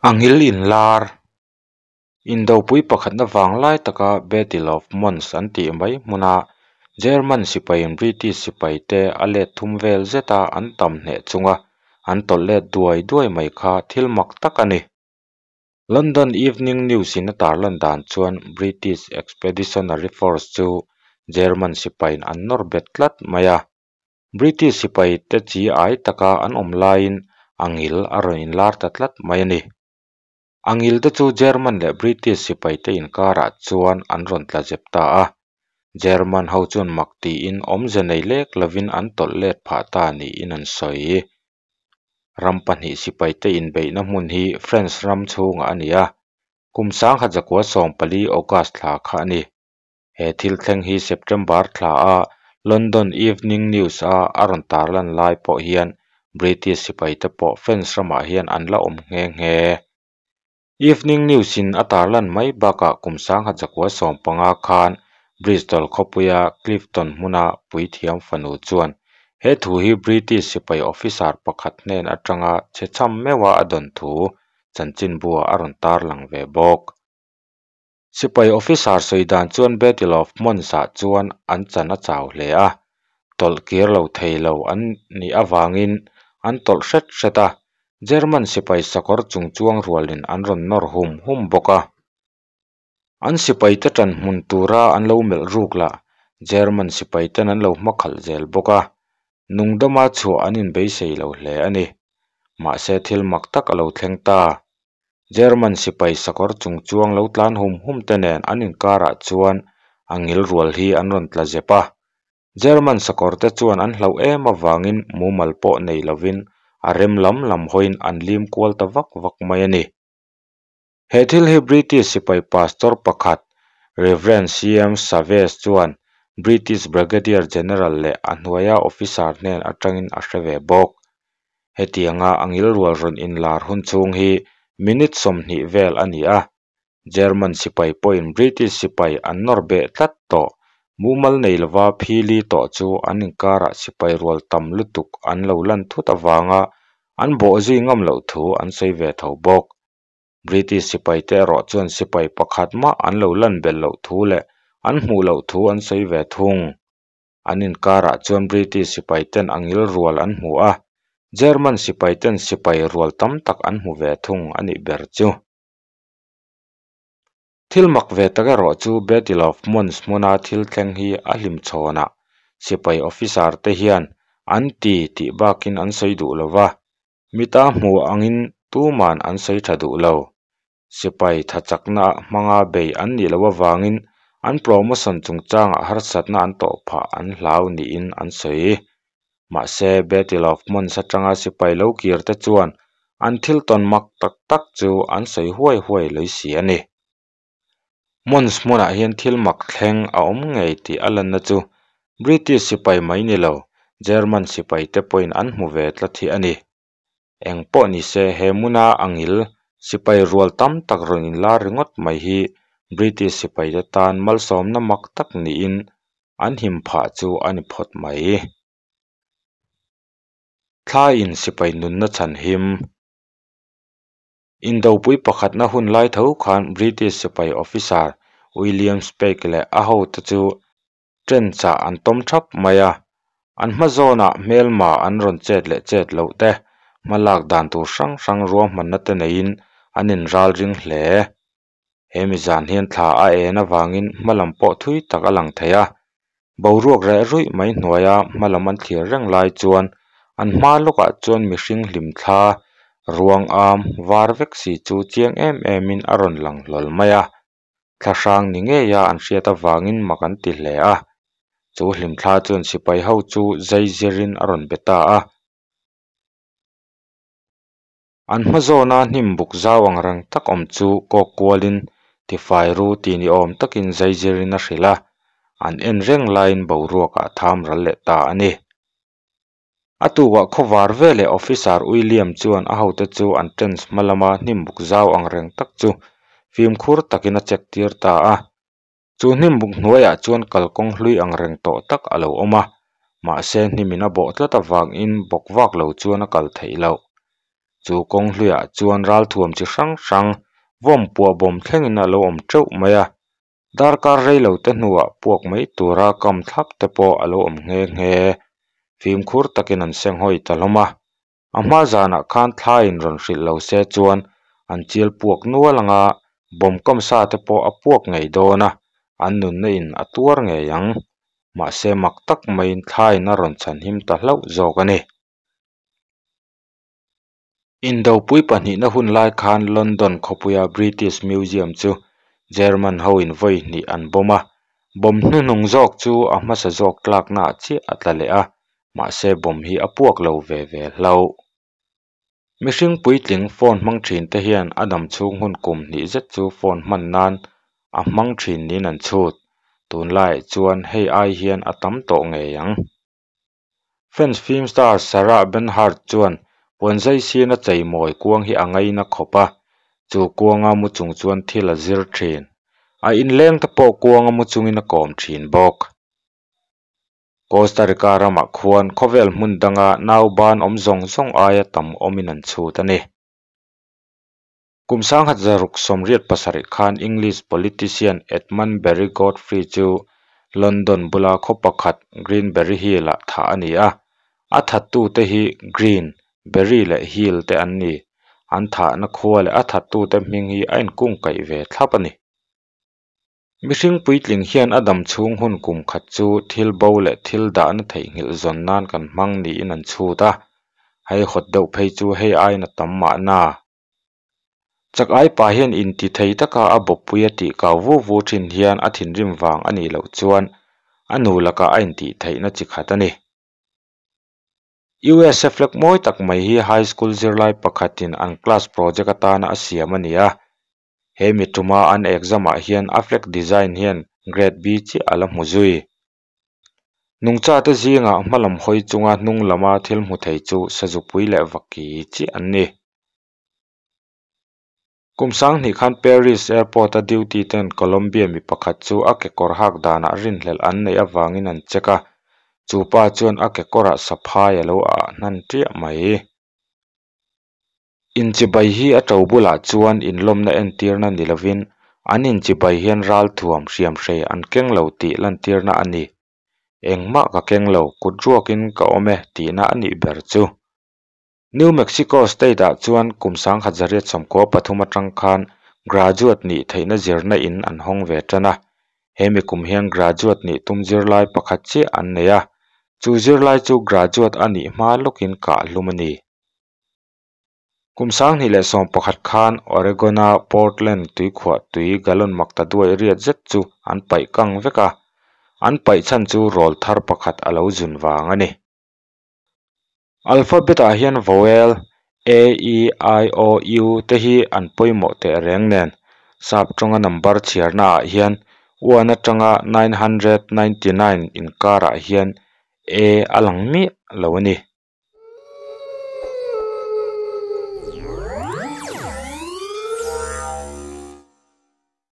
A ngil inlar Indopui pakhatna vanglai taka Battle of Mons an tih mai hmuna German sipaiin British sipaite a let thum vel zeta an tam hneh chunga an tawlh let duai duai mai kha thil mak tak a ni. London Evening News in a tarlan dan chuan British Expeditionary Force chu German sipaiin an nawr bet tlat mai a. British sipaite chi ai taka an awm laiin a ngil a rawn inlar ta tlat mai a ni. A ngil te chu German leh British sipaite inkarah chuan an rawn tla zep ta a. German ho chuan mak tiin awmze nei lek lovin an tawlh let phah ta niin an sawi. Ram pahnih sipaite inbeihna hmun hi France ram chhungah a ni a, kum 1914 August thla kha a ni. He thil thleng hi September thla a London Evening News a a rawn tarlan lai pawh hian British sipaite pawh France ramah hian an la awm nghe nghe. Evening News in a tarlan mai bakah kum 1915 khan Bristol khawpuia Clifton hmuna puithiam fanu chuan he thu hi British sipai officer pakhat hnen atanga chhe cham meuha a dawn thu chanchinbua a rawn tarlang ve bawk. Sipai officer sawi dan chuan Battle of Mons ah chuan an chan a chau hle a, tawlh kir lo thei lo an nih avangin an tawlh hret hret a, German sipai sakawr chung chuang rualin an rawn nawr hum hum bawk a. An sipaite ṭan hmun tura an lo melh ruk lah German sipaiten an lo hmakhalh zel bawk a, nungdama chhuah an inbeisei lo hle a ni. Mahse thil mak tak a lo thleng ta. German sipai sakawr chung chuang lo tlan hum hum te nen an inkarah chuan a ngil rual hi an rawn tla zep a. German sakawr te chuan an hlauh em avangin mumal pawh nei lovin a rem lam lam hawiin an lim kual ta vak vak mai a ni. He thil hi British sipai pastor pakhat Rev CM Savage chuan British Brigadier General leh a hnuaia officer hnen atangin a hre ve bawk. Hetianga a ngil rual rawn inlar hun chhung hi minute 20 vel a ni a. German sipai pawhin British sipai an nawr beh tlat tawh mumal nei lova phili tawh chu an inkarah sipai rual tam lutuk an lo lan thut avanga an bawh zui ngam loh thu an sawi ve tho bawk. British sipaite erawh chuan sipai pakhat mah an lo lan belh loh thu leh an hmuh loh thu an sawi ve thung. An inkarah chuan British sipaiten a ngil rual an hmu a, German sipaiten sipai rual tam tak an hmu ve thung a nih ber chu. Thil mak ve tak erawh chu Battle of Mons hmuna thil thleng hi a hlimchhawnah sipai officer te hian an ti tih bakin an sawi duh lo va, mita hmu angin tuman an sawi tha duh lo. Sipai thachakna hmanga bei an nih loh avangin an promotion chungchangah harsatna an tawh phah an hlau niin an sawi. Mahse Battle of Mons atanga sipai lo kir te chuan an thil tawn mak tak tak chu an sawi huai huai lawi si a ni. Mons hmunah hian thil mak thleng a awm ngei tih a lanna chu British sipai mai ni lo German sipai te pawhin an hmu ve tlat hi a ni. Eng pawh ni se he hmuna a ngil sipai rual tam tak rawn inlar ringawt mai hi British sipaite tan malsawmna mak tak niin an him phah chu a ni phawt mai. Thla in sipai nunna chhan him. Indopui pakhatna hun lai tho khan British sipai officer William Speke leh a hote chu trench ah an tawm thap mai a. An hma zawnah hmelma an rawn chet leh chet loh te hmalak dan tur hrang hrang ruahmanna te neiin an inral ring hle. He mi zan hian thla a en avangin hmalam pawh thui tak a lang thei a. Boruak reh ruih mai hnuaia hmalam an thlir reng lai chuan an hma lawkah chuan mihring hlim thla ruang am var vek si chu chiang em emin a rawn lang hlawl mai a. Thla hrang ni ngeia an hriat avangin mak an ti hle a. Chu hlim thla chuan sipai ho chu zai zirin a rawn be ta a. An hma zawna hnim buk zau ang reng tak awm chu kawk kualin tifai ru ti ni awm takin zai zirin a hrilh a. An en reng laiin boruakah tham ral leh ta a ni. A tukah khawvar veleh officer William chuan a hote chu an trench hma lama hnim buk zau ang reng tak chu fimkhur takin a check tir ta a. Chu hnim buk hnuaiah chuan kalkawng hlui ang reng tawh tak a lo awm a, mahse hnimin a bawh tlat avangin bawk vak lo chuan a kal theih loh. Chu kawng hluiah chuan ralthuam chi hrang hrang vawm puah bawm thlengin a lo awm teuh mai a darkar reilo te hnuah puak mai tura kam thlap te pawh a lo awm nghe nghe. Fimkhur takin an senghawi ta hlawm a a hma zanah khan thla in rawn hrilh lo se chuan an chial puak nual anga bawm kam sa te pawh a puak ngei dawn a an nunna in a tuar ngei ang mahse mak tak maiin thla in a rawn chhanhim ta hlauh zawk a ni. Indopui pahnihna hun lai khan London khawpuia British Museum chu German ho in vawi hnih an bawm a bawm hnuhnung zawk chu a hmasa zawk tlakna ah chiah a tla leh a mahse bawm hi a puak lo ve ve hlauh. Mihring puitling phone hmang thin te hian a dam chhung hun kum hnih zet chu phone hman nan a hmang thin niin an chhut. Tunlaiah chuan hei ai hian a tam tawh ngei ang. French film star Sarah Bernhardt chuan puan zai sina cheimawi kuang hi a ngaina khawp a, chu kuanga mu chung chuan thil a zir thin. A inleng te pawh kuanga mu chungin a kawm thin bawk. Costa Rica ramah khuan khawvel hmun danga nauban awm zawng zawng aia tam awmin an chhut a ni. Kum sangkhat zaruk sawmriat pasarih khan English politician Edmund Berry Godfrey chu London bula khaw pakhat Greenberry Hill-ah thah a ni a. A thattute hi Green, Berry leh Hill te an ni. An thahna khua leh a thattute hming hi a inkungkaih ve thlap a ni. Mihring puitling hian a dam chhung hun kum khat chu thil bo leh thil dahna theihnghilh zawn nan kan hmang niin an chhut a. Hei hawt deuh phei chu hei aiin a tam mahna. Chak ai pa hian inti thei taka a bawppui a tih kau vu vu thin hian a thinrim vang a nih loh chuan a nu lakah a intih theihna chi khat a ni. USA flag mawi tak mai hi high school zirlai pakhatin an class project atana a siam a ni a. He mi tuma an exam ah hian a flag design hian grade B chiah a la hmu zui. Nungcha te zingah hma lam hawi chunga hnung lama thil hmu thei chu sazupui leh vaki chiah an ni. Kum sanghnih khan Paris airport a duty ten Colombia mi pakhat chu a kekawr hak danah rinhlelh an neih avangin an check a, chu pa chuan a kekawrah saphai a lo ah hnan tiah mai. Inchibai hi a to bulah chuan inlawmna entirna ni lovin an inchibai hian ralthuam hriam hrei an keng lo tih lantirna a ni. Engmah ka keng lo, kut ruakin ka awm e tihna a nih ber chu. New Mexico state ah chuan kum sangkhat zariat sawmkua pathum atang khan graduate nih theihna zirna in an hawng ve tan a. He mi kum hian graduate nih tum zirlai pakhat chiah an nei a, chu zirlai chu graduate a nih hma lawkin kah hlum a ni. Kum sanghnih leh sawm pakhat khan Oregon-a Portland tuikhuah tui gallon makta duai riat zet chu an paih kang vek a, an paih chhan chu rawl thar pakhat a lo zun vang a ni. Alphabet-ah hian vowel a, e, i, o, u te hi an pawimawh teh reng nen sap tawnga number chhiarna ah hian one atanga 999 inkarah hian a a lang miah lo a ni.